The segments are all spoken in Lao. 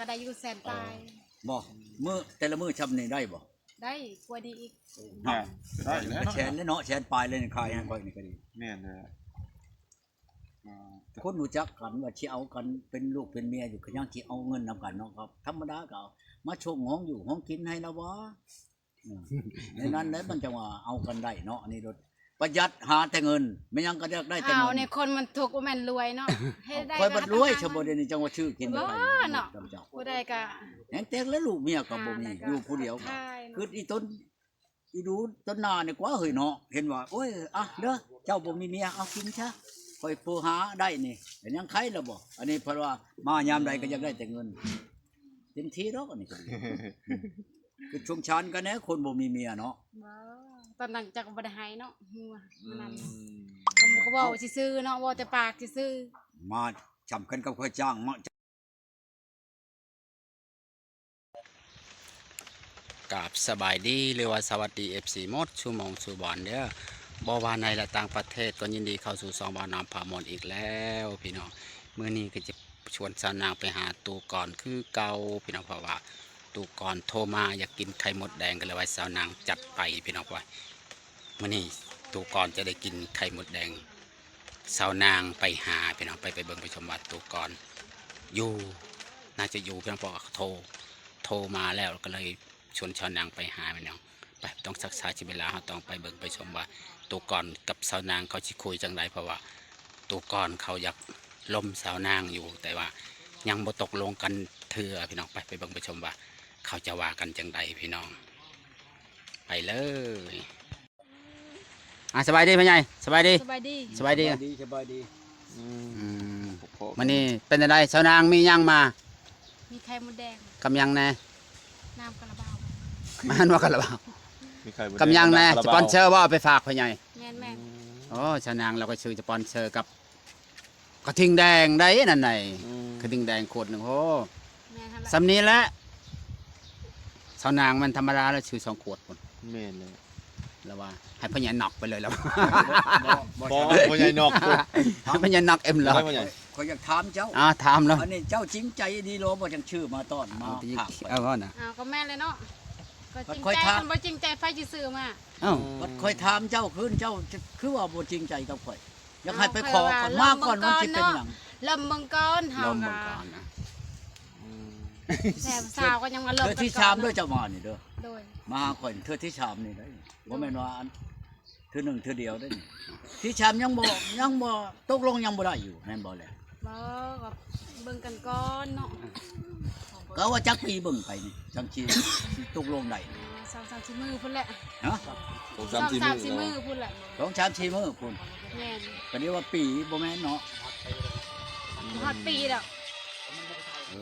ກໍໄດ້ຢູ່ແສນປາຍ. ບໍ່ ມື້ ແຕ່ລະມື້ຊ່ຳນີ້ໄດ້ບໍ່? ໄດ້ກວ່ານີ້ອີກ. ນະ ໄດ້ແລ້ວເນາະ ແສນແລ້ວເນາະ ແສນປາຍເລີຍ ນີ້ຂາຍໃຫ້ຂ້ອຍນີ້ກໍດີ. ແມ່ນແລ້ວ ອ່າ ຄົນຮູ້ຈັກກັນວ່າຊິເອົາກັນເປັນລູກເປັນເມຍຢູ່ ກໍຍັງຊິເອົາເງິນນຳກັນເນາະ. ກໍທຳມະດາກໍເອົາມາຊົງຫ້ອງຢູ່ຫ້ອງກິນໃຫ້ລະວ່າ ອືມ ໃນນັ້ນແຫຼະມັນຈັ່ງວ່າເອົາກັນໄດ້ເນາະ. ອັນນີ້ໂລດປະຢັດ ຫາແຕ່ເງິນ ແມ່ນຫຍັງກໍຢາກໄດ້ແຕ່ເງິນ. ເອົາ ໃນຄົນມັນທຸກບໍ່ແມ່ນລວຍເນາະ ເຮັດໄດ້. ຂ້ອຍບັດລວຍຊະບໍ່ ດຽວນີ້ຈັ່ງວ່າຊື້ກິນໄປເນາະ. ຜູ້ໃດກໍແຮງແຕກແລ້ວ ລູກເມຍກໍບໍ່ມີ ຢູ່ຜູ້ດຽວ. ຄືອີຕົນ ອີດູຕົນໜ້ານີ້ກວ່າເຮີ້ຍເນາະ ເຫັນວ່າ ໂອ້ຍ ອ່ະເດີ ເຈົ້າບໍ່ມີເມຍ ເອົາກິນຊະ ຂ້ອຍຜູ້ຫາໄດ້ນີ້ ເປັນຫຍັງໄຄລະບໍ່? ອັນນີ້ເພິ່ນວ່າມາຍາມໃດກໍຢາກໄດ້ແຕ່ເງິນ ເຕັມທີ່ດອກ. ອັນນີ້ກໍດີ ຄືສົງສານກັນແດ່ ຄົນບໍ່ມີເມຍເນາະ. ບໍ່ ຕອນນັ້ນເຈົ້າກໍບໍ່ໄດ້ໃຫ້ເນາະ ຫົວນັ້ນ ອືມ ກໍ ກໍເວົ້າຊື່ໆເນາະ ເວົ້າແຕ່ປາກຊື່ໆ. ມາຊ່ຳກັນກັບຂ້ອຍຈ້າງມາ ກາບສະບາຍດີ ຫຼືວ່າສະຫວັດດີ ເອັຟຊີ ໝົດສູ່ໝ່ອງສູ່ບ່ອນເດີ ບໍ່ວ່າໃນ ແລະ ຕ່າງປະເທດ ກໍຍິນດີເຂົ້າສູ່ຊ່ອງບ່າວນ້ຳພາມ່ວນອີກແລ້ວພີ່ນ້ອງ. ມື້ນີ້ກໍຈະຊວນສາວນາງໄປຫາຕູກອນຄືເກົ່າພີ່ນ້ອງ ເພາະວ່າຕູກອນໂທມາຢາກກິນໄຂ່ມົດແດງ ກໍເລີຍວ່າສາວນາງຈັດໄປພີ່ນ້ອງ. ເພາະວ່າມື້ນີ້ຕູກອນຈະໄດ້ກິນໄຂ່ມົດແດງ ສາວນາງໄປຫາພີ່ນ້ອງ ໄປ ໄປເບິ່ງໄປຊົມວ່າຕູກອນຢູ່ ໜ້າຈະຢູ່ພີ່ນ້ອງ ເພາະວ່າໂທ ໂທມາແລ້ວ ກໍເລີຍຊວນສາວນາງໄປຫາພີ່ນ້ອງ. ໄປ ຕ້ອງຊັກຊ້າຊີວິດລາວ ເຮົາຕ້ອງໄປເບິ່ງໄປຊົມວ່າຕູກອນກັບສາວນາງເຂົາຊິຄຸຍຈັ່ງໃດ ເພາະວ່າຕູກອນເຂົາຢາກລົມສາວນາງຢູ່ ແຕ່ວ່າຍັງບໍ່ຕົກລົງກັນເທື່ອພີ່ນ້ອງ. ໄປ ໄປເບິ່ງໄປຊົມວ່າເຂົາຈະວ່າກັນຈັ່ງໃດພີ່ນ້ອງ. ໄປເລີຍ. ອ່າ ສະບາຍດີພໍ່ໃຫຍ່ ສະບາຍດີ ສະບາຍດີ ສະບາຍດີ ສະບາຍດີ ສະບາຍດີ. ອືມ ອືມ ມື້ນີ້ເປັນຈັ່ງໃດ ສາວນາງມີຫຍັງມາ? ມີໄຂ່ມົດແດງ ກັບຫຍັງແດ່? ນ້ຳຄາລາບາວ ມານວ່າຄາລາບາວ ມີໄຂ່ມົດແດງ ກັບຫຍັງແດ່? ນ້ຳຄາລາບາວ ສະປອນເຊີບໍ່? ເອົາໄປຝາກພໍ່ໃຫຍ່ ແມ່ນໆ. ໂອ້ ສາວນາງລາວກໍຊື້ສະປອນເຊີກັບ ກະທິງແດງໄດ໋ນັ້ນໄດ໋ ອືມ ກະທິງແດງຂວດໜຶ່ງ. ໂອ້ ແມ່ນຫັ້ນລະ ສ່ຳນີ້ແຫຼະ ສາວນາງແມ່ນທຳມະດາແລ້ວ ຊື້ສອງຂວດພຸ້ນ. ແມ່ນແລ້ວ ລະວ່າໃຫ້ພໍ່ໃຫຍ່ນັອກໄປເລີຍລະ. ບໍ່ ບໍ່ ບໍ່ ໃຫ້ພໍ່ໃຫຍ່ນັອກ ໃຫ້ພໍ່ໃຫຍ່ນັອກເອັມລະ. ຂ້ອຍ ຂ້ອຍຢາກຖາມເຈົ້າ ອ່າ ຖາມລະ ອັນນີ້ເຈົ້າຈິງໃຈດີໂລບໍ່ ຈັ່ງຊື້ມາຕ້ອນມາຝາກຂ້ອຍ? ເອົານະ ເອົາ ກໍແມ່ນແຫຼະເນາະ ກໍຈິງໃຈ. ຄັນບໍ່ຈິງໃຈ ໃຜຊິຊື້ມາ? ເອົ້າ ບັດຂ້ອຍຖາມເຈົ້າຄືນ ເຈົ້າຄືວ່າບໍ່ຈິງໃຈກັບຂ້ອຍ? ຢາກໃຫ້ໄປຂໍກ່ອນ ມາກ່ອນ ມັນຊິເປັນຫຍັງ? ເລີ່ມເບິ່ງກ່ອນ ເຮົາ ເລີ່ມເບິ່ງກ່ອນນະ. ອືມ ແຕ່ສາວກໍຍັງວ່າເລີ່ມ ເທື່ອທີສາມເດີ ເຈົ້າມານີ້ເດີ ໂດຍ ມາຫາຂ້ອຍເທື່ອທີສາມນີ້ເດີ ບໍ່ແມ່ນວ່າອັນ ເທື່ອໜຶ່ງເທື່ອດຽວເດ້ນີ້. ທີສາມຍັງບໍ່ ຍັງບໍ່ຕົກລົງ ຍັງບໍ່ໄດ້ຢູ່ ແມ່ນບໍ່ແຫຼະ? ບໍ່ ກໍເບິ່ງກັນກ່ອນເນາະ. ກໍວ່າຈັກປີເບິ່ງໄປນີ້ ຈັ່ງຊິ ຊິຕົກລົງໄດ້? ສອງສາມສີ່ມື້ພຸ້ນແຫຼະ. ຮະ? ສອງສາມສີ່ມື້ພຸ້ນແຫຼະ. ສອງສາມສີ່ມື້ພຸ້ນ. ແມ່ນ. ກໍເລີຍວ່າປີບໍ່ແມ່ນເນາະ. ຮອດປີແລ້ວ. ເອີ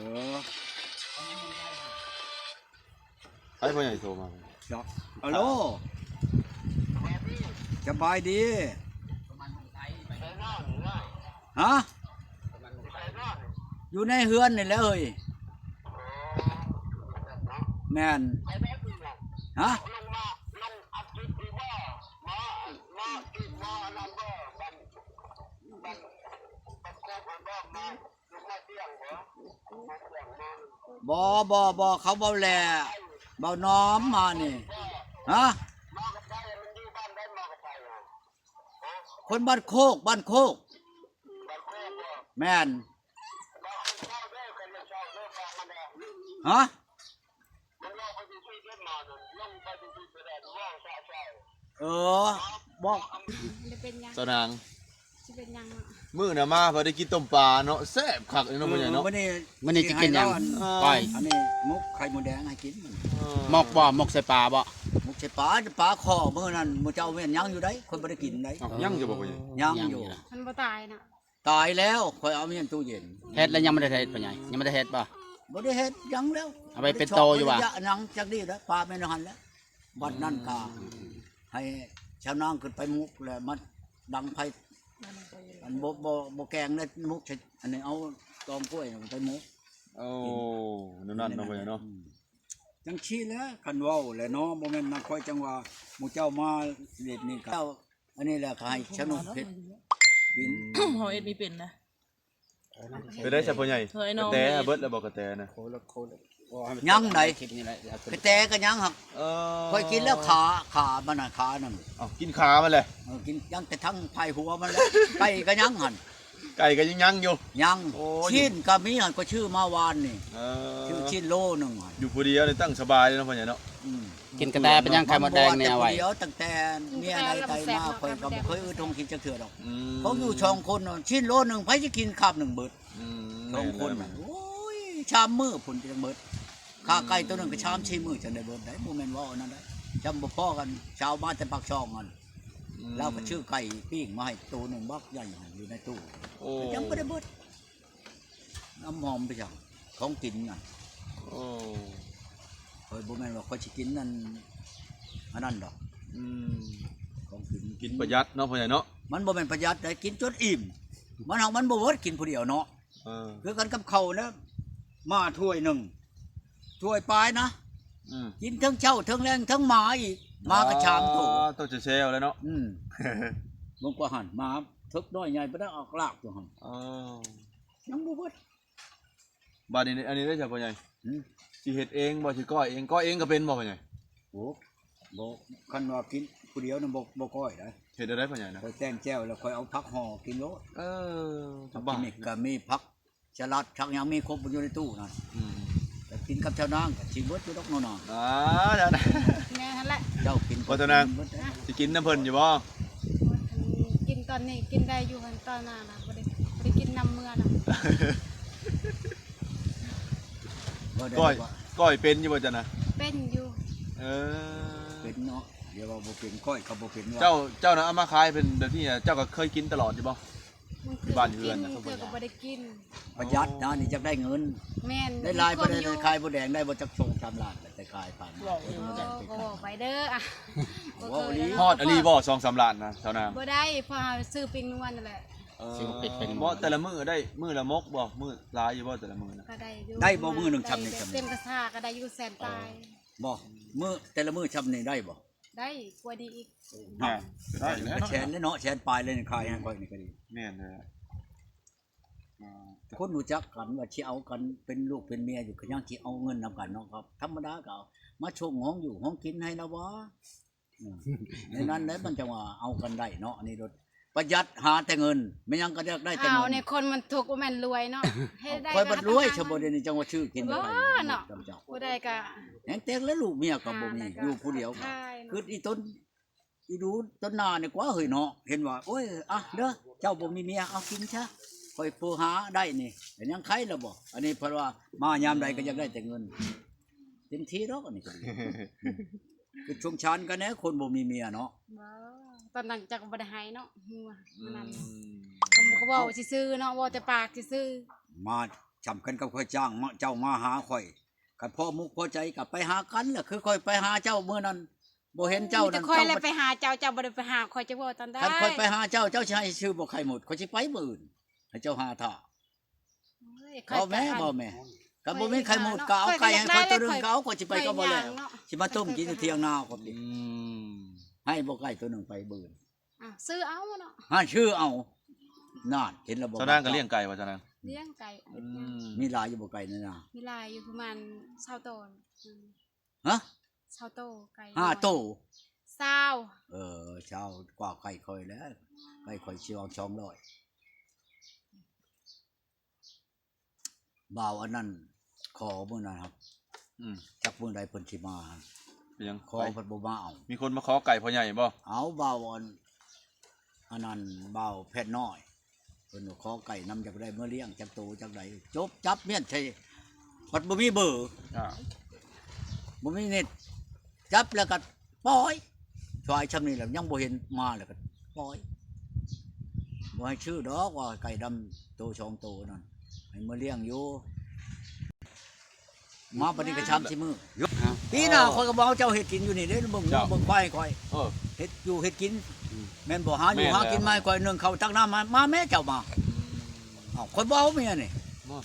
ໃຜພໍ່ໃຫຍ່ໂທມາ? ເນາະ ອາໂລ ສະບາຍດີ. ຮະ? ຢູ່ໃນເຮືອນນີ້ແຫຼະເອີຍ. ແມ່ນ. ຮະ? ບໍ່ ບໍ່ ບໍ່ ເຂົາເວົ້າແຫຼະ ເວົ້ານ້ອມມານີ້. ຮະ? ຄົນບ້ານໂຄກ ບ້ານໂຄກ. ແມ່ນ. ຮະ? ເອີ ບໍ່ ສາວນາງ ຊິເປັນຫຍັງເນາະ? ມື້ໜ້າມາເພິ່ນໄດ້ກິນຕົ້ມປາເນາະ ແຊບຄັກເລີຍເນາະ ເອີ ພໍ່ໃຫຍ່ເນາະ. ມື້ນີ້ ມື້ນີ້ຊິກິນຫຍັງ? ກ້ອຍ ອັນນີ້ໝົກໄຂ່ມົດແດງໃຫ້ກິນ. ເອີ ໝົກບໍ່? ໝົກໃສ່ປາບໍ່? ໝົກໃສ່ປາ ປາຄໍ້ມື້ນັ້ນ ໝູ່ເຈົ້າແມ່ນຍັງຢູ່ໃດ໋ ຂ້ອຍບໍ່ໄດ້ກິນໃດ໋. ເອົ້າ ຍັງຢູ່ບໍ່ ພໍ່ໃຫຍ່? ຍັງຢູ່ ຍັງຢູ່ນະ ມັນບໍ່ຕາຍນະ. ຕາຍແລ້ວ ຂ້ອຍເອົາມາຫຍັງຕູ້ເຢັນ. ເຮັດແລ້ວຍັງບໍ່ໄດ້ເຮັດ ພໍ່ໃຫຍ່? ຍັງບໍ່ໄດ້ເຮັດບໍ່? ບໍ່ໄດ້ເຮັດຫຍັງແລ້ວ. ເອົາໄປເປັນໂຕຢູ່ຫວາ? ບໍ່ໄດ້ເຈາະ ບໍ່ໄດ້ຢະຫຍັງຈັກດີ້ແລ້ວ ປາແມ່ນຫັ້ນແຫຼະ. ບັດນັ້ນກໍໃຫ້ຊາວນາງຂຶ້ນໄປໝຸກ ແລ້ວມາດັງໄຟ ອັນບໍ່ ບໍ່ ບໍ່ແກງເດ້ ໝຸກໃສ່ ອັນນີ້ເອົາຕອງກ້ວຍໄປໝຸກ. ໂອ້ ແນວນັ້ນເນາະ ພໍ່ໃຫຍ່ເນາະ. ອືມ ຈັ່ງຊີ້ແຫຼະ ຄັນເວົ້າແຫຼະເນາະ ບໍ່ແມ່ນນຳຂ້ອຍຈັ່ງວ່າໝູ່ເຈົ້າມາເຮັດນີ້ກໍ ອັນນີ້ແຫຼະ ກໍໃຫ້ຊະນຸກເຮັດກິນ. ເຮົາເຮັດບໍ່ເປັນນະ. ໄປໄດ້ຊະພໍ່ໃຫຍ່? ເຮີ້ຍ ກະແຕເບິດແລ້ວບໍ່ ກະແຕນະ? ຍັງໃດ໋ ກະແຕກໍຍັງຫັ້ນ. ເອີ ຂ້ອຍກິນແລ້ວຂາ ຂາມັນນະ ຂາໜຶ່ງ. ເອົ້າ ກິນຂາມັນແຫຼະ? ເອີ ກິນຍັງແຕ່ທັງພາຍຫົວມັນແຫຼະ. ໄກ່ກໍຍັງຫັ້ນ. ໄກ່ກໍຍັງຍັງຢູ່? ຍັງ. ໂອ້ ຊີ້ນກໍມີຫັ້ນ ຂ້ອຍຊື້ມາວານນີ້. ເອີ ຊື້ຊີ້ນໂລໜຶ່ງຫັ້ນ. ຢູ່ຜູ້ດຽວນີ້ຕັ້ງສະບາຍເນາະພໍ່ໃຫຍ່ເນາະ. ອືມ ກິນກະແຕເປັນຫຍັງ ໄຂ່ມົດແດງນີ້ເອົາໄວ້. ແຕ່ຜູ້ດຽວ ຕັ້ງແຕ່ເມຍໃດໄດມາ ຂ້ອຍກໍບໍ່ເຄີຍອຶດຫ້ອງກິນຈັກເທື່ອດອກ. ອືມ ຂອງຢູ່ສອງຄົນເນາະ ຊີ້ນໂລໜຶ່ງ ໃຜຊິກິນຄາບໜຶ່ງເບິດ? ອືມ ສອງຄົນ ແມ່ນແຫຼະ ໂອ້ຍ ສາມມື້ພຸ້ນຈັ່ງເບິດ. ອືມ ຂ້າໄກ່ໂຕໜຶ່ງກໍສາມສີ່ມື້ຈັ່ງໄດ້ເບິດໄດ໋ ບໍ່ແມ່ນເວົ້າອັນນັ້ນໄດ໋. ຈຳບໍ່ພໍກັນ ຊາວມາແຕ່ປາກຊ່ອງຫັ້ນ. ອືມ ລາວກໍຊື້ໄກ່ປີ້ງມາໃຫ້ໂຕໜຶ່ງບັກໃຫຍ່ຢູ່ໃນຕູ້. ໂອ້ ຍັງບໍ່ໄດ້ເບິດ. ນ້ຳຫອມໄປຈັ່ງ ຂອງກິນນັ້ນ. ໂອ້ ຂ້ອຍບໍ່ແມ່ນວ່າຂ້ອຍຊິກິນອັນ ອັນນັ້ນດອກ. ອືມ ຂອງກິນ ກິນປະຢັດເນາະພໍ່ໃຫຍ່ເນາະ. ມັນບໍ່ແມ່ນປະຢັດໃດ໋ ກິນຈົນອີ່ມ. ມັນເອົາ ມັນບໍ່ເບິດ ກິນຜູ້ດຽວເນາະ. ເອີ ຄືກັນກັບເຂົ້ານະ ໝາຖ້ວຍໜຶ່ງ ຖ້ວຍປາຍນະ. ອືມ ກິນເທິງເຊົ້າເທິງແລງເທິງໝາອີກ. ໝາກໍສາມໂຕ. ອໍ ໂຕຈະແຊວແລ້ວເນາະ. ອືມ ເບິ່ງກວ່າຫັ້ນ ໝາເຖິກນ້ອຍໃຫຍ່ປານໃດ ອອກລາກຢູ່ຫັ້ນ. ອໍ ຍັງບໍ່ເບິດ. ບາດນີ້ ອັນນີ້ເດ້ຊະພໍ່ໃຫຍ່? ຫືມ ຊິເຮັດເອງບໍ່? ຊິກ້ອຍເອງ? ກ້ອຍເອງກໍເປັນບໍ່ພໍ່ໃຫຍ່? ໂອ້ ບໍ່ ຄັນວ່າກິນຜູ້ດຽວນະ ບໍ່ ບໍ່ກ້ອຍໄດ໋. ເຮັດແນວໃດພໍ່ໃຫຍ່ນະ? ຂ້ອຍແຕ່ງແຈ່ວແລ້ວ ຂ້ອຍເອົາຜັກຫໍ່ກິນໂລດ. ເອີ ຜັກກິນນີ້ກໍມີ ຜັກສະຫຼັດ ຜັກຫຍັງມີຄົບຢູ່ໃນຕູ້ນັ້ນ. ອືມ ແຕ່ກິນກັບຊາວນາງກໍຊິເບິດຢູ່ດອກເນາະ. ອ່າ ແມ່ນຫັ້ນແຫຼະ. ເຈົ້າກິນ ບໍ່ຊາວນາງ ຊິກິນນຳເພິ່ນຢູ່ບໍ່? ກິນຕອນນີ້ກິນໄດ້ຢູ່ ຕອນໜ້ານະບໍ່ໄດ້ ບໍ່ໄດ້ກິນນຳເມືອນະ. ກ້ອຍ ກ້ອຍເປັນຢູ່ບໍ່ເຈົ້ານະ? ເປັນຢູ່. ເອີ ເປັນເນາະ. ຢ່າວ່າບໍ່ເປັນ ຂ້ອຍກໍບໍ່ເປັນວ່າ. ເຈົ້າ ເຈົ້ານະເອົາມາຂາຍເປັນແບບນີ້ ເຈົ້າກໍເຄີຍກິນຕະຫຼອດຢູ່ບໍ່? ຢູ່ບ້ານຢູ່ເຮືອນນະ ບາງເທື່ອກໍບໍ່ໄດ້ກິນ. ປະຢັດນະ ນີ້ຢາກໄດ້ເງິນ. ແມ່ນ ໄດ້ຫຼາຍປານໃດ? ຂາຍໝູແດງໄດ້ບໍ່ຈັກສອງສາມລ້ານ ແຕ່ຂາຍຜ່ານມາ. ໂອ້ ກໍເວົ້າໄປເດີ ອະ ບໍ່ເຄີຍ. ຮອດອີ່ຫຼີບໍ່ ສອງສາມລ້ານນະຊາວນາງ? ບໍ່ໄດ້ ເພາະຊື້ປີ້ງນົວນັ້ນແຫຼະ. ເອີ ບໍ່ ແຕ່ລະມື້ໄດ້ມື້ລະມົກບໍ່? ມື້ຫຼາຍຢູ່ບໍ່ແຕ່ລະມື້ນະ? ກໍໄດ້ຢູ່. ໄດ້ບໍ່ມື້ໜຶ່ງຊ່ຳນີ້ ເຕັມກະຊາກໍໄດ້ຢູ່ແສນປາຍ. ບໍ່ ມື້ ແຕ່ລະມື້ຊ່ຳນີ້ໄດ້ບໍ່? ໄດ້ກວ່ານີ້ອີກ. ໂອ້ ໄດ້ແລ້ວເນາະ ແສນເນາະ ແສນປາຍເລີຍ ຂາຍໃຫ້ຂ້ອຍນີ້ກໍດີ. ແມ່ນແລ້ວ. ອ່າ ຄົນຮູ້ຈັກກັນວ່າຊິເອົາກັນເປັນລູກເປັນເມຍຢູ່ ກໍຍັງຊິເອົາເງິນນຳກັນເນາະ. ກໍທຳມະດາກໍເອົາມາສົ່ງຫ້ອງຢູ່ຫ້ອງກິນໃຫ້ລາວວ່າ. ອືມ ໃນນັ້ນແຫຼະ ມັນຈັ່ງວ່າເອົາກັນໄດ້ເນາະ. ອັນນີ້ໂລດປະຢັດ ຫາແຕ່ເງິນ ແມ່ນຫຍັງກໍຢາກໄດ້ແຕ່ເງິນ. ເຮົານີ້ຄົນມັນທຸກ ບໍ່ແມ່ນລວຍເນາະ. ເຮັດໄດ້ ຂ້ອຍບັດລວຍຊະບໍ່ ດຽວນີ້ຈັ່ງວ່າຊື້ກິນໄດ້ເນາະ. ເຈົ້າ ຜູ້ໃດກໍແຮງແຕກແລ້ວ ລູກເມຍກໍບໍ່ມີ ຢູ່ຜູ້ດຽວ. ຄືອີຕົນ ອີດູຕົ້ນໜ້ານີ້ກວ່າເຮີ້ຍເນາະ ເຫັນວ່າ ໂອ້ຍ ອະ ເດີ ເຈົ້າບໍ່ມີເມຍ ເອົາກິນຊະ ຂ້ອຍຜູ້ຫາໄດ້ນີ້ ເປັນຫຍັງໄຄລະບໍ່? ອັນນີ້ເພິ່ນວ່າມາຍາມໃດກໍຢາກໄດ້ແຕ່ເງິນ. ເຕັມທີ່ດອກ ອັນນີ້ກໍດີ. ຄືສົງສານກັນແດ່ ຄົນບໍ່ມີເມຍເນາະ. ບໍ່ ຕອນນັ້ນຈັກບໍ່ໄດ້ໃຫ້ເນາະ ເມື່ອນັ້ນ. ອືມ ກໍ ກໍເວົ້າຊື່ໆເນາະ ເວົ້າແຕ່ປາກຊື່ໆ. ມາຊ່ຳກັນກັບຂ້ອຍຈ້າງ ມາ ເຈົ້າມາຫາຂ້ອຍ ຄັນພໍມຸກພໍໃຈກໍໄປຫາກັນແຫຼະ. ຄືຂ້ອຍໄປຫາເຈົ້າມື້ນັ້ນ ບໍ່ເຫັນເຈົ້ານັ້ນ ມີແຕ່ຂ້ອຍແຫຼະໄປຫາເຈົ້າ ເຈົ້າບໍ່ໄດ້ໄປຫາຂ້ອຍ ຈັກເວົ້າຕອນໃດ. ຄັນຂ້ອຍໄປຫາເຈົ້າ ເຈົ້າຊິໃຫ້ຊື້ບໍ່ໄຂ່ໝົດ ຂ້ອຍຊິໄປມື້ອື່ນ ໃຫ້ເຈົ້າຫາຖ້າ. ໂອ້ຍ ເວົ້າແມ່ ເວົ້າແມ່ ຄັນບໍ່ມີໄຂ່ໝົດກໍເອົາໄກ່ໃຫ້ຂ້ອຍໂຕໜຶ່ງ ກໍເອົາ ຂ້ອຍຊິໄປກັບບໍ່ແລ້ວ ຊິມາຕົ້ມກິນຢູ່ຖຽງນາຂ້ອຍ. ອືມ ໃຫ້ບໍ່ໄກ່ໂຕໜຶ່ງໄປມື້ອື່ນ. ອ່າ ຊື້ເອົາເນາະ ຫາຊື້ເອົາ. ນັ້ນ ເຫັນແລ້ວບໍ່? ຊາວນາງກໍລ້ຽງໄກ່ບໍ່ຊາວນາງ? ລ້ຽງໄກ່. ອືມ ມີຫຼາຍຢູ່ບໍ່ໄກ່ໃນນາ? ມີຫຼາຍຢູ່ ປະມານຊາວໂຕ. ອືມ ຮະ? ຊາວໂຕ ໄກ່ ຫ້າໂຕ ຊາວ. ເອີ ຊາວກວ່າໄກ່ຂ້ອຍແລ້ວ ໄກ່ຂ້ອຍຊິເອົາສອງຮ້ອຍ. ບ່າວອັນນັ້ນຂໍມື້ນັ້ນຫັ້ນ. ອືມ ຈັກມື້ໃດເພິ່ນຊິມາຫັ້ນ ເປັນຫຍັງ ຂໍເພິ່ນບໍ່ມາເອົາ. ມີຄົນມາຂໍໄກ່ພໍ່ໃຫຍ່ບໍ່? ເອົາ ບ່າວອັນ ອັນນັ້ນ ບ່າວແພດນ້ອຍ ເພິ່ນຂໍໄກ່ນຳ ຢາກໄດ້ເມືອລ້ຽງຈັກໂຕຈັກໃດ ຈົບ ຈັບມ້ຽນໃສ່ ບັດບໍ່ມີເບີ ອ່າ ບໍ່ມີເນັດ ຈັບແລ້ວກໍປ່ອຍ ສວາຍຊ່ຳນີ້ແຫຼະ ຍັງບໍ່ເຫັນມາ ແລ້ວກໍປ່ອຍ. ບໍ່ໃຫ້ຊື້ດອກ ວ່າໄກ່ດຳໂຕສອງໂຕນັ້ນ ໃຫ້ເມືອລ້ຽງຢູ່. ມາບັດນີ້ກໍສາມສີ່ມື້. ອ່າ ປີໜ້າຂ້ອຍກໍບໍ່ເອົາເຈົ້າເຮັດກິນຢູ່ນີ້ເດ້ ເບິ່ງງົວເບິ່ງຄວາຍຂ້ອຍ. ເອີ ເຮັດຢູ່ເຮັດກິນ. ອືມ ແມ່ນບໍ່? ຫາຢູ່ຫາກິນມາໃຫ້ຂ້ອຍ ໜຶ້ງເຂົ້າຕັກນ້ຳມາ ມາແມ້ເຈົ້າມາ. ອືມ ເອົ້າ ຂ້ອຍບໍ່ເອົາເມຍນີ້. ບໍ່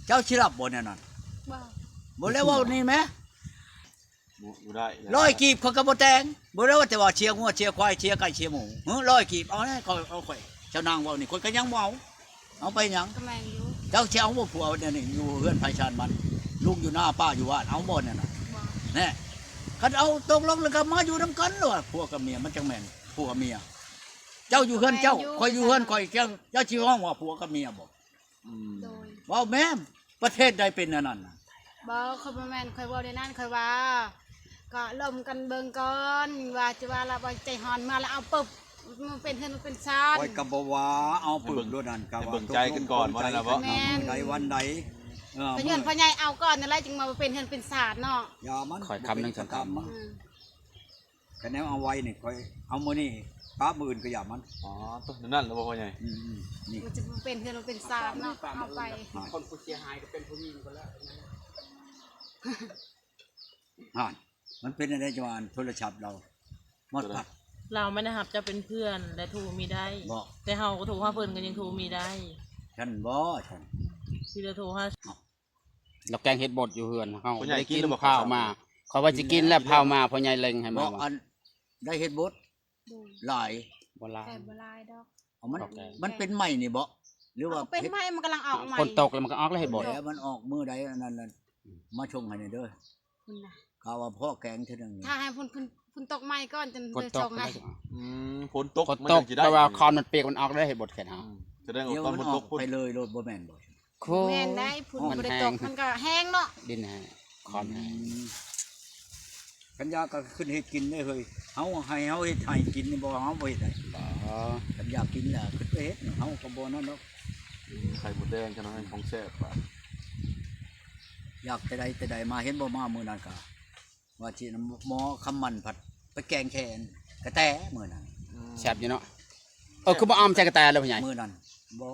ເຈົ້າຊິຮັບບໍ່ແນວນັ້ນ? ບໍ່ ບໍ່ແລ້ວເວົ້ານີ້ແມ້. ບໍ່ ບໍ່ໄດ້ ຮ້ອຍກີບຂ້ອຍກໍບໍ່ແຕ່ງ. ບໍ່ໄດ້ວ່າແຕ່ວ່າເຊຍງົວເຊຍຄວາຍເຊຍໄກ່ເຊຍໝູ. ເອີ ຮ້ອຍກີບ ເອົາແນ່ ຂ້ອຍ ເອົາຂ້ອຍ ເຈົ້ານາງເວົ້ານີ້ ຂ້ອຍກໍຍັງບໍ່ເອົາ. ເອົາໄປຫຍັງ? ກໍແມ່ນຢູ່ ເຈົ້າຊິເອົາບໍ່ຜົວແນວນີ້ ຢູ່ເຮືອນໃຜຊານມັນ ລູກຢູ່ນາປ້າຢູ່ບ້ານ ເອົາບໍ່ແນວນັ້ນ? ບໍ່ ແນ່ ຄັນເອົາຕົກລົງແລ້ວກໍມາຢູ່ນຳກັນໂລດ ຜົວກັບເມຍ ມັນຈັ່ງແມ່ນຜົວເມຍ. ເຈົ້າຢູ່ເຮືອນເຈົ້າ ຂ້ອຍຢູ່ເຮືອນຂ້ອຍ ເຈົ້າ ເຈົ້າຊິຮ້ອງວ່າຜົວກັບເມຍບໍ່? ອືມ ໂດຍ ເວົ້າແມ່ນ ປະເທດໃດເປັນແນວນັ້ນນະ? ບໍ່ ຂ້ອຍບໍ່ແມ່ນ ຂ້ອຍເວົ້າແນວນັ້ນ ຂ້ອຍວ່າ ກໍລົມກັນເບິ່ງກ່ອນ ວ່າຈະວ່າລະ ວ່າໃຈຮ້ອນມາລະເອົາປຶບ ມາເປັນເຮືອນມາເປັນຊານ ຂ້ອຍກໍບໍ່ວ່າ ເອົາປຶບໂລດນັ້ນ ກໍວ່າເບິ່ງໃຈກັນກ່ອນ ວ່ານັ້ນລະບໍ່? ແມ່ນ ມື້ໃດວັນໃດ ເອີ ກໍຍ້ອນພໍ່ໃຫຍ່ເອົາກ່ອນນັ້ນແຫຼະ ຈຶ່ງມາເປັນເຮືອນເປັນຊານເນາະ. ຢ່າມັນ ຂ້ອຍຄຳໜຶ່ງສອງຄຳ ອືມ ຄະແນນເອົາໄວ້ນີ້ ຂ້ອຍເອົາມື້ນີ້ ປະມື້ອື່ນກໍຢ່າມັນ. ອໍ ໂຕນັ້ນລະບໍ່ພໍ່ໃຫຍ່? ອືມໆ ນີ້ ມັນຈະເປັນເຮືອນເປັນຊານເນາະ ເອົາໄປ ຄົນຜູ້ເສຍຫາຍກໍເປັນຜູ້ຍິງພຸ້ນແຫຼະ. ຫັ້ນ ມັນເປັນຈັ່ງໃດຈັ່ງວ່າໂທລະສັບລາວໝົດພັດ? ລາວໄມ່ໄດ້ຮັບເຈົ້າເປັນເພື່ອນ ແລະໂທມີໄດ້ ແຕ່ເຮົາກໍໂທຫາເພິ່ນກໍຍັງໂທມີໄດ້. ຊັ້ນບໍ່? ຊັ້ນ ຊິໄດ້ໂທຫາ ລາວແກງເຫັດບົດຢູ່ເຮືອນເຮົາ ບໍ່ໄດ້ກິນ ພາວມາ ຂ້ອຍວ່າຊິກິນແລ້ວ ພາວມາ ພໍ່ໃຫຍ່ເລັ່ງໃຫ້ມາ. ອັນ ໄດ້ເຫັດບົດ ໂດຍ ຫຼາຍ ບໍ່ຫຼາຍ ແຕ່ບໍ່ຫຼາຍດອກ. ເອົາ ມັນ ມັນເປັນໃໝ່ນີ້ບໍ່ ຫຼືວ່າ ເອົາ ເປັນໃໝ່ ມັນກຳລັງອອກໃໝ່ ຝົນຕົກແລ້ວມັນກໍອອກແລ້ວເຫັດບົດ ແລ້ວມັນອອກມື້ໃດອັນນັ້ນ ມາສົ່ງໃຫ້ແດ່ເດີ. ພຸ້ນນະ ກະວ່າພໍແກງເທື່ອໜຶ່ງ ຖ້າໃຫ້ຝົນ ຝົນ ຝົນຕົກໃໝ່ກ່ອນ ຈັ່ງ ຝົນຕົກ ສົ່ງໃຫ້. ອືມ ຝົນຕົກ ຝົນຕົກ ມັນຈັ່ງຊິໄດ້ ແຕ່ວ່າຄອນມັນປຽກ ມັນອອກໄດ້ເຫັດບົດແຄ່ນເຮົາ. ອືມ ສະແດງວ່າ ເອີ ມັນອອກໄປເລີຍໂລດ ບໍ່ແມ່ນບໍ່? ໂຄ ແມ່ນໄດ໋ ຝົນບໍ່ໄດ້ຕົກ ມັນກໍແຫ້ງເນາະ ດິນແຫ້ງ ຄອນແຫ້ງ. ອືມ ຄັນຢາກກໍຂຶ້ນເຮັດກິນເດ້ເຮີ້ຍ ເຮົາໃຫ້ເຮົາເຮັດໃຫ້ກິນນີ້ບໍ່ ເຮົາບໍ່ເຮັດໃຫ້. ຄັນຢາກກິນແລ້ວຂຶ້ນໄປເຮັດ ເຮົາກໍບໍ່ນັ້ນດອກ. ອືມ ໄຂ່ມົດແດງ ຂະໜາດນັ້ນຂອງແຊບບາດ ຢາກແຕ່ໃດແຕ່ໃດມາ ເຫັນບໍ່ ມາມື້ນັ້ນກໍ ວ່າຊິໝໍຄຳໝັ້ນ ພັດໄປແກງແຄ່ກະແຕມື້ນັ້ນ. ອືມ ແຊບຢູ່ເນາະ. ເອີ ຄືບໍ່ເອົາໃສ່ກະແຕເລີຍພໍ່ໃຫຍ່? ມື້ນັ້ນບໍ່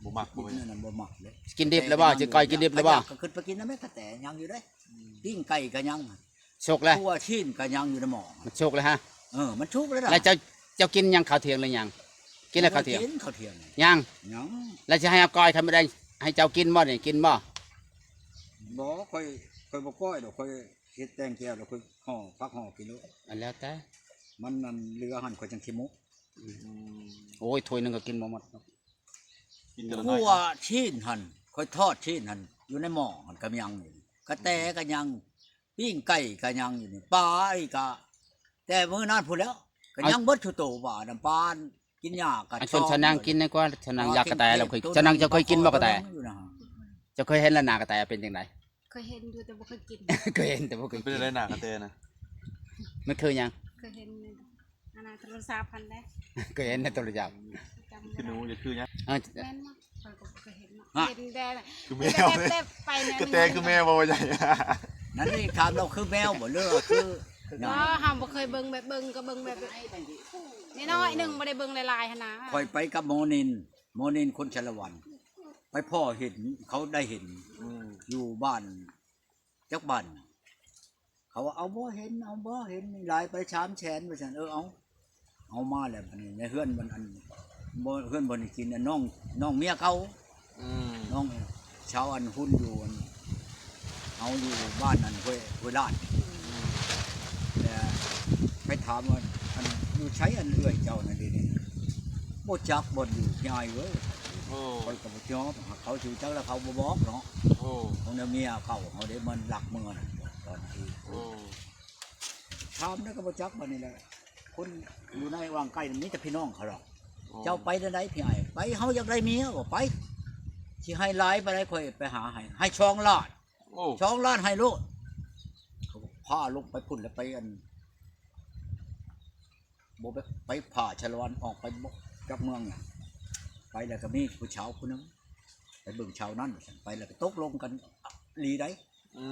ບໍ່ມັກ ກິນອັນນັ້ນບໍ່ມັກເລີຍ. ກິນດິບແລ້ວບໍ່? ຊິກ້ອຍກິນດິບແລ້ວບໍ່? ກໍຂຶ້ນໄປກິນນຳແມ່ກະແຕ ຍັງຢູ່ເດ້. ອືມ ປີ້ງໄກ່ກໍຍັງ ສຸກແລ້ວ ຕົວຊີ້ນກໍຍັງຢູ່ໃນໝໍ້. ມັນສຸກແລ້ວຮະ? ເອີ ມັນສຸກແລ້ວ. ແລ້ວເຈົ້າ ເຈົ້າກິນຍັງ ເຂົ້າທ່ຽງຫຼືຍັງ? ກິນແລ້ວເຂົ້າທ່ຽງ? ກິນເຂົ້າທ່ຽງຍັງ? ຍັງ. ແລ້ວຊິໃຫ້ເອົາກ້ອຍໄຂ່ມົດແດງໃຫ້ເຈົ້າກິນບໍ່ນີ້? ກິນບໍ່? ບໍ່ ຂ້ອຍ ຂ້ອຍບໍ່ກ້ອຍດອກ ຂ້ອຍ ເຮັດແຕ່ງແຈ່ວແລ້ວ ຂ້ອຍຫໍ່ ພັກຫໍ່ກິນໂລດ. ອັນແລ້ວແຕ່ ມັນ ມັນເຫຼືອຫັ້ນ ຂ້ອຍຈັ່ງຂີ້ໂມ. ອືມ ໂອ້ຍ ຖ້ວຍໜຶ່ງກໍກິນບໍ່ໝົດ. ກິນແຕ່ລະໜ້ອຍ. ຕົວຊີ້ນຫັ້ນ ຂ້ອຍທອດຊີ້ນຫັ້ນ ຢູ່ໃນໝໍ້ຫັ້ນກໍຍັງຢູ່ ກະແຕກໍຍັງ ປີ້ງໄກ່ກໍຍັງຢູ່ນີ້ ປາອີກກະ ແຕ່ມື້ນັ້ນພຸ້ນແລ້ວ ກໍຍັງເບິດທຸໂຕ ປານຳປານ ກິນຫຍ້າກັນ. ອັນ ຊວນສາວນາງກິນດີກວ່າ ສາວນາງຢາກກະແຕແລ້ວ. ສາວນາງ ເຈົ້າເຄີຍກິນບໍ່ກະແຕ? ເຈົ້າເຄີຍເຫັນລະນາກະແຕເປັນຈັ່ງໃດ? ເຄີຍເຫັນຢູ່ ແຕ່ບໍ່ເຄີຍກິນ. ເຄີຍເຫັນ ແຕ່ບໍ່ເຄີຍກິນ. ເປັນຈັ່ງໃດນາກະແຕນະ? ມັນຄືຫຍັງ? ເຄີຍເຫັນຢູ່ ອັນນັ້ນໂທລະສັບຫັ້ນແຫຼະ. ເຄີຍເຫັນໃນໂທລະສັບ. ຄືໜູ ຈະຄືຫຍັງ? ເອີ ແມ່ນບໍ່? ຂ້ອຍກໍບໍ່ເຄີຍເຫັນເນາະ. ຮະ? ເຫັນແຕ່ ຄືແມວ ແຕ່ ແຕ່ໄປແນວ ກະແຕຄືແມວບໍ່ວ່າໃຫຍ່. ນັ້ນນີ້ຖາມລາວຄືແມວບໍ່ ຫຼືວ່າຄື ບໍ່ ເຮົາບໍ່ເຄີຍເບິ່ງ ແບບເບິ່ງກໍເບິ່ງແບບນ້ອຍໆໜຶ່ງ ບໍ່ໄດ້ເບິ່ງຫຼາຍໆຫັ້ນນະ. ຂ້ອຍໄປກັບໝໍນິນ ໝໍນິນຄົນສາລະວັນ ໄປພໍ້ເຫັນ ເຂົາໄດ້ເຫັນ ອືມ ຢູ່ບ້ານ ຈັກບ້ານ ເຂົາວ່າ ເອົາບໍ່ເຫັນ ເອົາບໍ່ເຫັນ ມີຫຼາຍໄປສາມແສນ ວ່າຊັ້ນ. ເອີ ເອົາ ເອົາມາແລ້ວ ບາດນີ້ໃນເຮືອນມັນ ອັນ ບໍ່ ເຮືອນບໍ່ໄດ້ກິນ ອັນ ນ້ອງ ນ້ອງເມຍເກົ່າ ອືມ ນ້ອງສາວ ອັນ ຮຸ່ນຢູ່ ອັນ ເຮົາຢູ່ບ້ານ ອັນ ຫ້ວຍ ຫ້ວຍລາດ. ອືມ ແລ້ວໄປຖາມວ່າ ອັນ ຢູ່ໃສ ອັນ ເອື້ອຍເຈົ້ານັ້ນເດນີ້? ບໍ່ຈັກບ່ອນຢູ່ ຍາຍເອີຍ. ໂອ້ ຂ້ອຍກໍບໍ່ຍອມ ເຂົາຊິຮູ້ຈັກແລ້ວ ເຂົາບໍ່ບອກເນາະ. ໂອ້ ຂອງເມຍເກົ່າເຮົາເດ້ ມັນລັກເມືອນັ້ນ ຕອນທີ່ ໂອ້ ຖາມແລ້ວກໍບໍ່ຈັກ. ບັດນີ້ແຫຼະ ຄົນຢູ່ໃນວັງໄກມີແຕ່ພີ່ນ້ອງເຂົາດອກ. ໂອ້ ເຈົ້າໄປແນວໃດພີ່ອ້າຍ? ໄປ ເຮົາຢາກໄດ້ເມຍ ບໍ່ໄປ ຊິໃຫ້ຫຼາຍປານໃດ ຂ້ອຍໄປຫາໃຫ້ ໃຫ້ສອງລ້ານ. ໂອ້ ສອງລ້ານໃຫ້ໂລດ. ເຂົາກໍພາລົງໄປພຸ້ນ ແລ້ວໄປ ອັນ ບໍ່ໄປ ໄປຜ່າຊາລະວັນ ອອກໄປບໍ່ຈັກເມືອງຫຍັງ ໄປແລ້ວກໍມີຜູ້ຊາວຜູ້ໜຶ່ງ ໄປເບິ່ງຊາວນັ້ນ ວ່າຊັ້ນ. ໄປແລ້ວກໍຕົກລົງກັນອີ່ຫຼີໃດ. ອື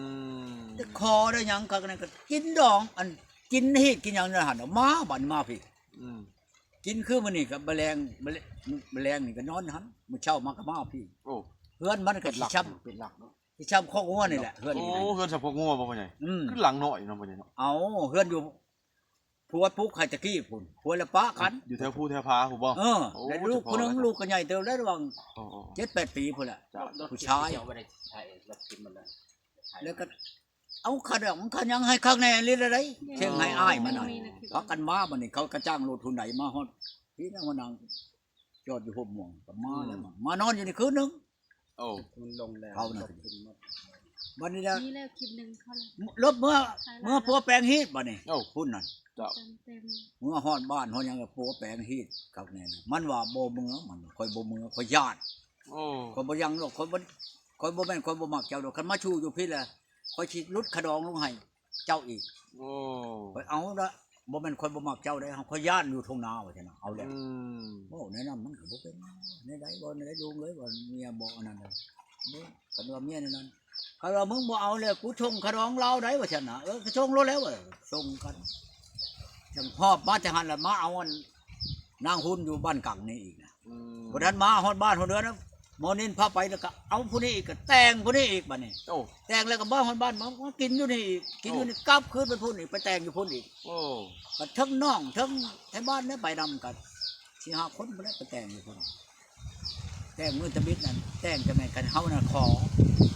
ມ ໄດ້ຂໍໄດ້ຫຍັງ ກໍນັ້ນກໍກິນດອງ ອັນ ກິນຮີດກິນຫຍັງຢູ່ຫັ້ນ ມາ ບັດນີ້ມາພີ້. ອືມ ກິນຄືມື້ນີ້ກໍບະແລງ ບະແລງ ບະແລງນີ້ກໍນອນຫັ້ນ ມື້ເຊົ້າມາກໍມາພີ້. ໂອ້ ເຮືອນມັນກໍຊິຊ່ຳ ເປັນຫຼັກເນາະ ຊິຊ່ຳຄອກງົວນີ້ແຫຼະ ເຮືອນ. ໂອ້ ເຮືອນຊ່ຳຄອກງົວບໍ່ພໍ່ໃຫຍ່? ອືມ ຄືຫຼັງນ້ອຍເນາະພໍ່ໃຫຍ່ເນາະ. ເອົາ ເຮືອນຢູ່ ຜົວປຸກໃຫ້ຕະກີ້ພຸ້ນ ຜົວລະປະກັນ ຢູ່ແຖວພູແຖວຜາພຸ້ນບໍ່? ເອີ ໂອ້ ແລ້ວລູກຜູ້ໜຶ່ງ ເຈົ້າພໍ່ ລູກກໍໃຫຍ່ເຕີບແລ້ວ ລະຫວ່າງ ໂອ້ ເຈັດແປດປີພຸ້ນແຫຼະ ຜູ້ຊາຍ. ແລ້ວກໍເອົາຂະດອກຂະຫຍັງໃຫ້ຄັກແນ່ອີ່ຫຼີໃດ ເສັງໃຫ້ອ້າຍມັນນະ. ພາກັນມາ ບັດນີ້ເຂົາກະຈ້າງລົດຮຸ່ນໃດມາຮອດພີ້ນະ ມານັ່ງຈອດຢູ່ຫົວມ່ວງ ກໍມາແລ້ວ ມານອນຢູ່ນີ້ຄືນໜຶ່ງ. ໂອ້ ມັນລົງແລ້ວ ເຂົານັ້ນ ລົບຂຶ້ນໝົດ ບັດນີ້ລະ ມີແລ້ວຄລິບໜຶ່ງເຂົາລະ ລົບເມືອ ເມືອປົວແປງຮີດບັດນີ້ ໂອ້ ພຸ້ນນັ້ນ ເຈົ້າ ເຕັມໆ ເມືອຮອດບ້ານຮອດຫຍັງລະປົວແປງຮີດຄັກແນ່ນະ ມັນວ່າບໍ່ເມືອ ມັນ ຂ້ອຍບໍ່ເມືອ ຂ້ອຍຢ້ານ ໂອ້ ຂ້ອຍບໍ່ຍັງດອກ ຂ້ອຍບໍ່ ຂ້ອຍບໍ່ແມ່ນ ຂ້ອຍບໍ່ມັກເຈົ້າດອກ ຄັນມາຊູ້ຢູ່ພີ້ລະ ຂ້ອຍຊິຫຼຸດຂະດອງລົງໃຫ້ ເຈົ້າອີກ ໂອ້ ຂ້ອຍເອົາລະ ບໍ່ແມ່ນຂ້ອຍບໍ່ມັກເຈົ້າເດ້ ຂ້ອຍຢ້ານຢູ່ທົ່ງນາ ວ່າຊັ້ນນະ ເອົາແລ້ວ ອືມ ເວົ້າແນວນັ້ນມັນກໍບໍ່ເປັນ ແນວໃດບໍ່ ແນວໃດລຸງເອີຍ ວ່າເມຍບໍ່ອັນນັ້ນເດ້ ເບິ່ງ ຄັນວ່າເມຍແນວນັ້ນ ຄັນວ່າມຶງບໍ່ເອົາແລ້ວ ກູສົ່ງຂະດອງລາວໄດ໋ ວ່າຊັ້ນນະ ເອີ ກໍສົ່ງໂລດແລ້ວ ເອີ ສົ່ງກັນ ຈັ່ງຮອບມາຈັ່ງຫັ້ນລະ ມາເອົາອັນ ນາງຮຸນຢູ່ບ້ານກັງນີ້ອີກນະ ອືມ ບໍ່ທັນມາຮອດບ້ານຮອດເຮືອນນະ ໝໍນິນພາໄປ ແລ້ວກໍເອົາຜູ້ນີ້ອີກ ກໍແຕ່ງຜູ້ນີ້ອີກບັດນີ້ ໂອ້ ແຕ່ງແລ້ວກໍມາຮອດບ້ານ ມາ ມາກິນຢູ່ນີ້ອີກ ກິນຢູ່ນີ້ ໂອ້ ກັບຄືນໄປພຸ້ນອີກ ໄປແຕ່ງຢູ່ພຸ້ນອີກ ໂອ້ ກໍເຖິງນ້ອງ ເຖິງໄທບ້ານໄດ້ໄປນຳກັນ ສີ່ຫ້າຄົນພຸ້ນແຫຼະ ໄປແຕ່ງຢູ່ພຸ້ນ ແຕ່ງມື້ຕະບິດນັ້ນ ແຕ່ງຈັ່ງໃດ ຄັນເຮົານະຂໍ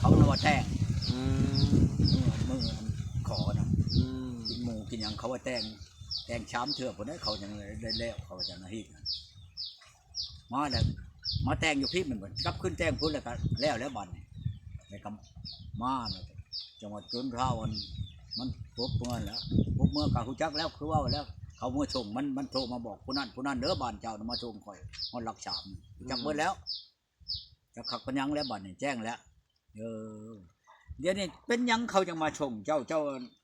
ເຂົານະວ່າແຕ່ງ ອືມ ມື້ ມື້ອັນຂໍນະ ອືມ ກິນໝູກິນຫຍັງ ເຂົາວ່າແຕ່ງ ແຕ່ງສາມເທື່ອພຸ້ນເດ້ ເຂົາຈັ່ງໄດ້ແລ້ວ ເຂົາວ່າຈັ່ງນັ້ນ ມາແລ້ວ ມາແຕ່ງຢູ່ພີ້ ມັນກັບຄືນແຕ່ງພຸ້ນ ແລ້ວກໍແລ້ວແລ້ວບັດນີ້ ແລ້ວກໍມາແລ້ວ ຈັງຫວັດຈົນທ້າວອັນ ມັນປົບເມືອແລ້ວ ປົບເມືອກໍຮູ້ຈັກແລ້ວ ຄືເວົ້າແລ້ວ ເຂົາເມືອສົ່ງ ມັນ ມັນໂທມາບອກຜູ້ນັ້ນຜູ້ນັ້ນເດີ ບ້ານເຈົ້ານະມາສົ່ງຂ້ອຍຮອດຫຼັກສາມ ຮູ້ຈັກເບິດແລ້ວ ອືມ ຈັກຄັກປານຫຍັງແລ້ວ ບັດນີ້ແຈ້ງແລ້ວ ເອີ ດຽວນີ້ເປັນຫຍັງເຂົາຈັ່ງມາສົ່ງເຈົ້າ ເຈົ້າ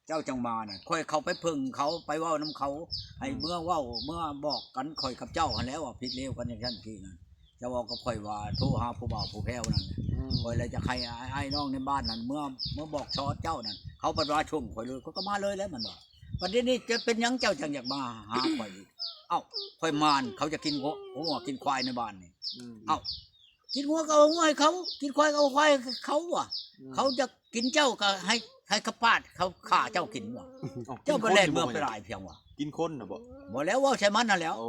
ເຈົ້າຈັ່ງມານະ ຂ້ອຍເຂົ້າໄປເພິ່ງເຂົາ ໄປເວົ້ານຳເຂົາ ໃຫ້ ອືມ ເມືອເວົ້າ ເມືອບອກກັນ ຂ້ອຍກັບເຈົ້າຫັ້ນແຫຼະວ່າຜິດເລວກັນຈັ່ງຊັ້ນຊີ້ນັ້ນ ເຈົ້າເວົ້າກັບຂ້ອຍວ່າໂທຫາຜູ້ບ່າວຜູ້ແພ້ວນັ້ນ ອືມ ຂ້ອຍລະຈະໃຫ້ອ້າຍນ້ອງໃນບ້ານນັ້ນ ເມືອ ເມືອບອກສອນເຈົ້ານັ້ນ ເຂົາບັດວ່າສົ່ງຂ້ອຍເລີຍ ຂ້ອຍກໍມາເລີຍແຫຼະ ມັນວ່າ ບັດດຽວນີ້ຈະເປັນຫຍັງເຈົ້າຈັ່ງຢາກມາຫາຂ້ອຍອີກ ເອົ້າ ຂ້ອຍມານ ເຂົາຈະກິນງົວ ງົວກິນຄວາຍໃນບ້ານນີ້ ອືມ ເອົ້າ ກິນງົວກໍເອົາງົວໃຫ້ເຂົາ ກິນຄວາຍກໍເອົາຄວາຍໃຫ້ເຂົາວ່າ ອືມ ເຂົາຈະກິນເຈົ້າກໍໃຫ້ ໃຫ້ເຂົາປາດ ເຂົາຂ້າເຈົ້າກິນວ່າ ເຈົ້າບໍ່ແລ່ນເມືອໄປຫຼາຍພຽງວ່າ ກິນຄົນນະບໍ? ບໍ່ແລ້ວ ເວົ້າໃສ່ມັນຫັ້ນແຫຼ້ວ ໂອ້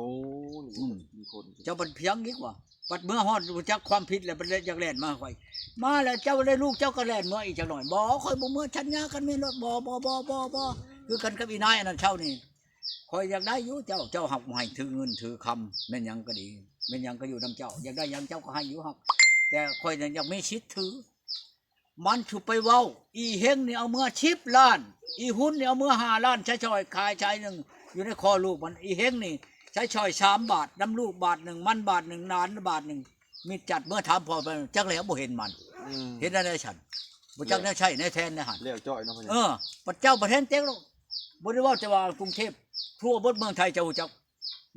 ອືມ ກິນຄົນ ເຈົ້າບັດພຽງອີກວ່າ ບັດເມືອຮອດຮູ້ຈັກຄວາມຜິດແລ້ວ ບັດຢາກແລ່ນມາຫາຂ້ອຍ ມາແລ້ວເຈົ້າໄດ້ ລູກເຈົ້າກໍແລ່ນເມືອອີກຈັກໜ້ອຍ ບໍ່ ຂ້ອຍບໍ່ເມືອ ສັນຍາກັນແມ່ນໂລດ ບໍ່ ບໍ່ ບໍ່ ບໍ່ ບໍ່ ຄືກັນກັບອີນາຍອັນນັ້ນເຊົ້ານີ້ ຂ້ອຍຢາກໄດ້ຢູ່ເຈົ້າ ເຈົ້າຮັກໃຫ້ຖືເງິນຖືຄຳ ແມ່ນຫຍັງກໍດີ ແມ່ນຫຍັງກໍຢູ່ນຳເຈົ້າ ຢາກໄດ້ຫຍັງເຈົ້າກໍໃຫ້ຢູ່ ຮັກ ແຕ່ຂ້ອຍນັ້ນຢາກມີສິດຖື ມັນຊິໄປເວົ້າ ອີເຮັງນີ້ເອົາເມືອສິບລ້ານ ອີຮຸນນີ້ເອົາເມືອຫ້າລ້ານ ໃຊ້ຊ່ອຍຂາຍຊາຍໜຶ່ງ ຢູ່ໃນຄໍລູກມັນ ອີເຮັງນີ້ໃຊ້ຊ່ອຍສາມບາດ ນຳລູກບາດໜຶ່ງ ມັນບາດໜຶ່ງ ຫຼານບາດໜຶ່ງ ມິດຈັດເມືອຖາມພໍ່ ຈັກແລ້ວບໍ່ເຫັນມັນ ອືມ ເຮັດແນວໃດຊັ້ນ ບໍ່ຈັກແນວໃຊ້ແນວແທນແນວຫັ້ນ ແລ້ວຈ້ອຍເນາະ ເອີ ບັດເຈົ້າບັດແຮງເຕັກໂລດ ບໍ່ໄດ້ເວົ້າແຕ່ວ່າກຸງເທບ ທົ່ວເບິດເມືອງໄທເຈົ້າຮູ້ຈັກ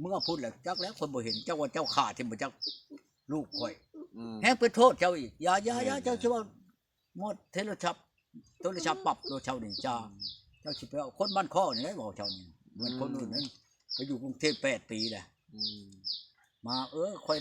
ເມືອພຸ້ນແຫຼະ ຈັກແລ້ວ ຂ້ອຍບໍ່ເຫັນ ເຈົ້າວ່າເຈົ້າຂ້າຖິ້ມບໍ່ຈັກ ລູກຂ້ອຍ ອືມ ແຮງໄປໂທດເຈົ້າອີກ ຢ່າ ຢ່າ ຢ່າ ແມ່ນ ເຈົ້າຊິເວົ້າໝົດ ໂທລະສັບ ໂທລະສັບປັບໂລດເຈົ້ານີ້ ຈາ ອືມ ເຈົ້າຊິໄປເວົ້າ ຄົນບ້ານຄໍນີ້ແຫຼະເວົ້າເຈົ້ານີ້ ອືມ ແມ່ນຄົນອື່ນນັ້ນ ໄປຢູ່ກຸງເທບແປດປີແລ້ວ ອືມ ມາ ເອີ ຂ້ອຍ